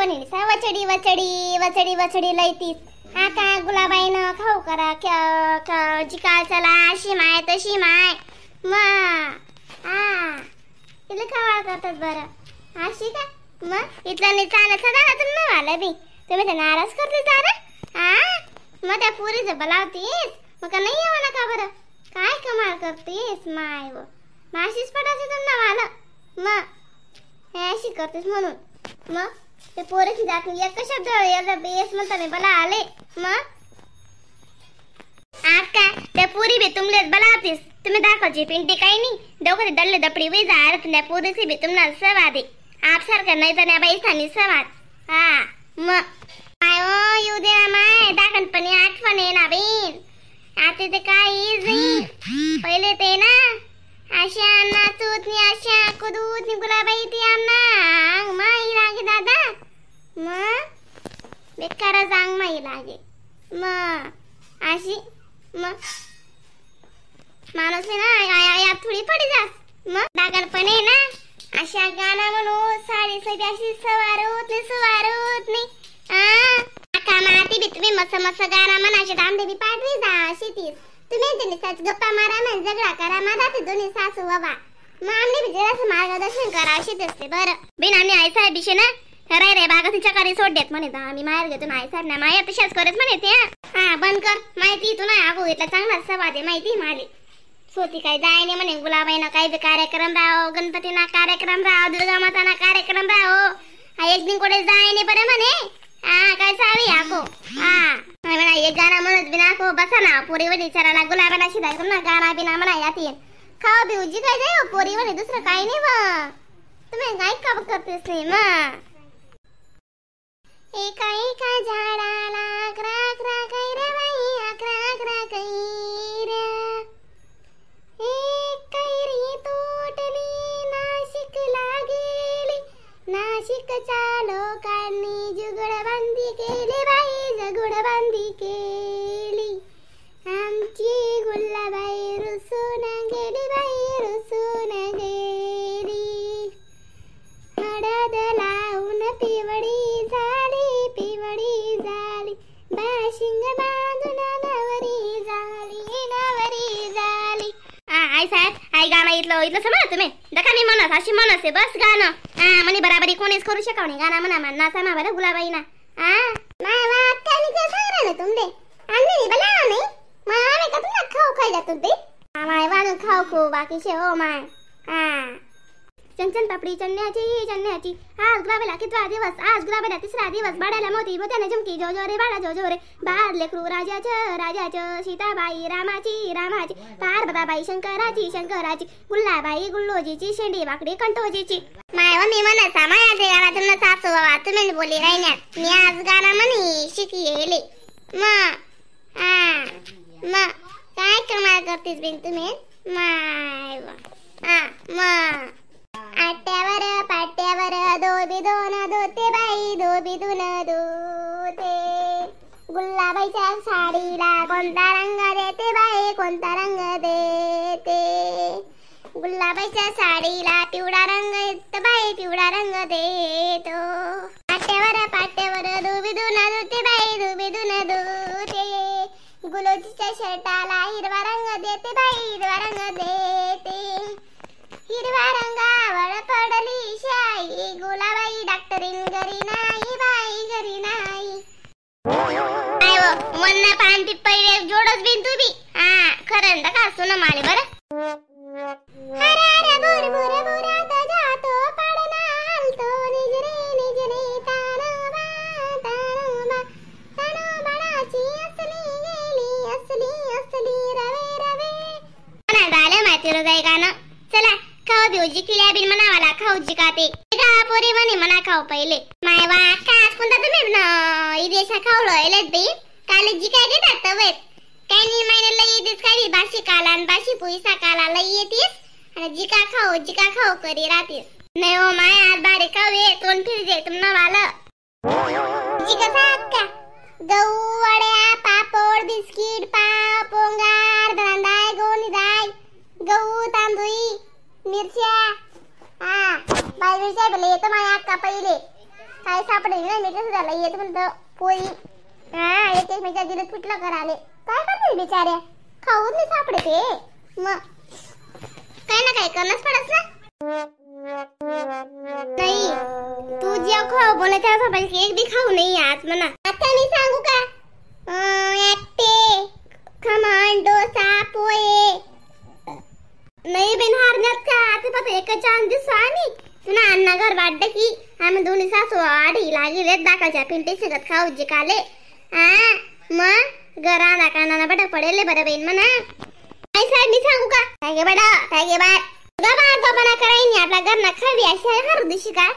म्हणे सा वचडी वचडी वचडी वचडी लयतीस. हा का गुलाबाईनं खाऊ करा जिकाल चला अशी माय तशी माय मग हा तिला खावा करतात बरं अशी का मग इथलं नाही चालत दादा तुम्ही मला बी तुम्ही तर नाराज करते दादा. हा मग त्या पुरीचं बलावतीस मग का नाही येवा ना का बरं काय कमाल करतेस माय व माशीच पडायचं तुम्हाला मला मग हे अशी करतेस म्हणून मग ते पोरीची जात एक शब्द याला बेस म्हणता मी बला आले मग आका त्या पुरी बी तुमलेच बलावतीस तुम्ही दाखवची पिंटी काही नाही दोघं दल्ले दपडी वे जा त्या पोरीची बी तुम्हाला सवाद आप सारखं नाही तर त्या बाई स्थानी सवाद. हा मग काय ओ येऊ दे ना माय दाखणपणी आठवण ये ना बीन आता ते काय पहिले ते ना अशा नाचूत नी अशा कुदूत नी गुलाबाई ती आमना अंग माई लागे दादा मग बेकारच अंग माई लागे मग अशी मग माणूस ना या थोडी पडी जास मग दागणपणे ना अशा गाणं म्हणू साडी सगळी अशी सवार होत नाही सवार होत नाही. आ माती बी तुम्ही मस्त मस्त गाणं म्हणायचे दामदेवी पाठवी जा अशी तीस तुम्ही त्यांनी सास गप्पा मारा म्हण झगडा करा मारा ते दोन्ही सासू बाबा मग आमने बी जरासं मार्गदर्शन करा अशी दिसते बरं बिन आम्ही आई साहेब बिशे ना रे रे बागा तिच्या सोड देत म्हणे आम्ही माहेर घेतो आई साहेब ना माया तशाच करत म्हणे ते. हा बंद कर माहिती तू नाही आगो घेतला चांगला सवाद आहे माहिती माले सोती काय जाय नाही म्हणे गुलाबाईना काही बी कार्यक्रम राहो गणपतीना कार्यक्रम राहो दुर्गा माताना कार्यक्रम राहो हा एक दिन कुठे जाय नाही बरं म्हणे. हा काय सावी आको हा म्हणा एक गाणं म्हणत बिना को बसा ना पोरीवर विचारायला गुलाबाला शिदाय ना गाणं बिना म्हणा यात येईल खाऊ बिऊजी काय जाय पोरीवर दुसरं काही नाही बा तुम्ही काय का करतेस नाही मग. एका एका झाडाला 11 11 कैऱ्या बाई 11 11 कैऱ्या एक कैरी तुटली नाशिकला गेली नाशिकच्या लोकांनी जुगडबंदी केली बाई जुगडबंदी केली आमची गुलाबाई रुसून गेली बाई रुसून गेली हळद लावून पिवळी झाली पिवळी झाली बाशिंग बांधून नवरी झाली नवरी झाली. आई साहेब आई गाणं इथलं इथलं समजा तुम्ही दखा मी म्हणस अशी म्हणस आहे बस गाणं. हा म्हणे बराबरी कोणीच करू शकाव नाही गाणं म्हणा मान नाचा मा बरं गुलाबाई ना. हा माय वा अक्कानी काय सांगणार ना तुमले आम्ही बला नाही माय आम्ही का तुला खाऊ खाई जातो ते माय वाजून खाऊ खू बाकीचे हो माय. हा चंचन पापडी चन्याची चन्याची आज गुलाबाला कितवा दिवस आज गुलाबाला तिसरा दिवस बाड्याला मोती मोत्याने झुमकी जो जो रे बाडा जो जो रे बार लेकरू राजाचं राजाचं सीताबाई रामाची रामाची पार्वताबाई शंकराची शंकराची गुल्लाबाई गुल्लोजीची शेंडी वाकडी कंटोजीची. माय व मी म्हणत माया ते गाणं तुम्हाला सासू बाबा तुम्ही बोली राहिण्यात मी आज गाणं म्हणे शिकी येले मग. हा मग काय कमाल करतेस बिन तुम्ही माय हा मग आट्यावर पाट्यावर दोबी दोन धोते बाई दोबी दोन धोते गुलाबाईच्या साडीला कोणता रंग देते बाई कोणता रंग देते गुलाबाईच्या साडीला पिवळा रंग येतो बाई पिवळा रंग देतो आट्यावर पाट्यावर दोबी दोन धोते बाई दोबी दोन धोते गुलोजीच्या शर्टाला हिरवा रंग देते बाई हिरवा रंग देते हिरवा रंगावर पडली शाई गुलाबाई डॉक्टरीन घरी नाही बाई घरी नाही. वन्ना पान पहिले जोडच बिन तू बी. हा खरं का सुन माले बरं. हरे हरे बोर बोर बोरात जातो पाडना हलतो निजरे निजरे तानोबा तानोबा तानोबाची असली गेली असली असली रवे रवे. झालं माहिती रोजाई गाणं. चला खाऊ बिऊजी किल्या बिन म्हणावाला खाऊजी का ते का पोरी म्हणे म्हणा खाऊ पहिले माय वा काच कोणता तुम्ही इदेशा खाऊ राहिलेत बी काल जी काय घेतात तवेत काय नाही महिने लई येतीस काय बाशी काला आणि बाशी पुईसा काला लई येतीस आणि जिका खाऊ जिका खाऊ करी राहतीस. नाही हो माय आज बारीक खाऊ ये तोंड फिरजे तुमनं वालं जी कसा अक्का गहू वड्या पापड बिस्किट पाव पोंगार धनादाय गोणीदाय गहू तांदूळ मिरच्या. हा बाई मिरच्या भले येतो माझ्या अक्का पहिले काय सापडे नाही मी कसं झालं येत म्हणतो पोरी. हा एक एक मेच्या दिलं पिटलं कराले काय करते बिचाऱ्या खाऊन नाही सापडे ते. मग काय ना काय करणंच पडत ना. नाही तू जेव खाऊ बोलायचं असं पाहिजे एक बी खाऊ नाही आज म्हणा. आता मी सांगू का ॲप्पे खमण डोसा पोहे नाही बिन हारण्यात का आता फक्त एकच चान्स दिसतो. आणि तुला अण्णा घर वाटलं की आम्ही दोन्ही सासू आडी लागले दाखाच्या पिंटी सगळं खाऊ जे काले. हा मग घरा दाकाना बट पडेल बरं बहीण म्हणा. आई साहेब मी सांगू का काय गे बडा काय गे बात गबा गबना करायनी आपला घर ना खावी अशी हर दिशी का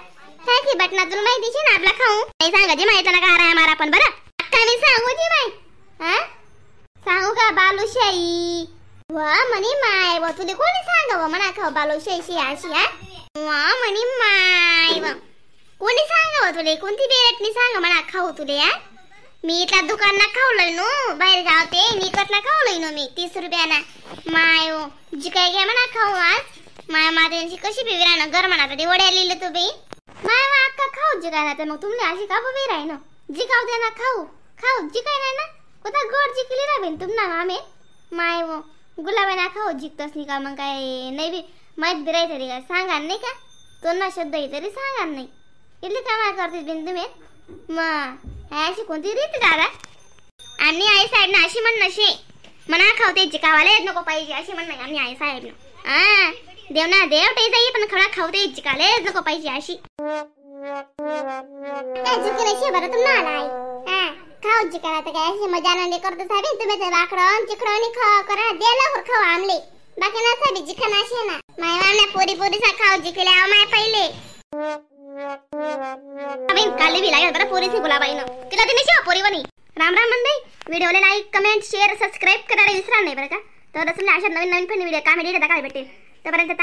काय की बटना तुला माहिती शे ना आपला खाऊ नाही सांगायची माहिती ना का राय मारा पण बरं. अक्का मी सांगू जी माई हा सांगू का बालुशाही वा म्हणी माय व तुला कोणी सांगावं म्हणा खाऊ बालुशाही शी अशी हा वा म्हणी माय व कोणी सांगावं तुले कोणती बेरटनी सांग म्हणा खाऊ तुले. हा मी इथला दुकान ना खावलंय नो बाहेर गावते निकट ना खावलंय नो मी 30 रुपयाना माय हो जी काय घ्या म्हणा खाऊ आज माय मात्यांची कशी पिवी राहणं घर म्हणा ते वड्या लिहिलं तू बी माय वा अक्का खाऊ जी काय ना तर मग तुमने अशी का उभी राही नो जी खाऊ दे ना खाऊ खाऊ जी काय नाही ना कोणता गोड जिकली राहीन तुमना मामे माय हो गुलाबा ना खाऊ जिकतोस नाही का मग काय नाही बी माहीत बी राही तरी काय सांगा नाही का तो ना शब्द तरी सांगा नाही इथली कामा करतेस बिन तुम्ही मग अशी कोणती रीत दादा. आणि आई साहेब ना अशी म्हण नशे मना खावते जिकावाला येत नको पाहिजे अशी म्हण आणि आई साहेब ना हा देव ना देव ते जाई पण खडा खावते जिकाले येत नको पाहिजे अशी काय झुकी नशी बरं तुम्हाला आला आई. हा खाऊ जिकाला तर काय अशी मजा नाही करतो साहेब तुम्ही ते वाकडं चिकडं खावा करा द्यायला खाऊ आमले बाकी ना साहेब जिका नाशे ना माय मामल्या पोरी पोरीचा खाऊ जिकले आव माय पहिले काले बी लागेल बरं पोरीचे गुलाबाईनं तिला तिने शिवा पोरी वनी. राम राम मंदाई व्हिडिओला like comment share subscribe करायला विसरा नाही बरं का. तर असेल अशा नवीन नवीन पण व्हिडिओ कामेडी दाखवायला भेटेल तोपर्यंत.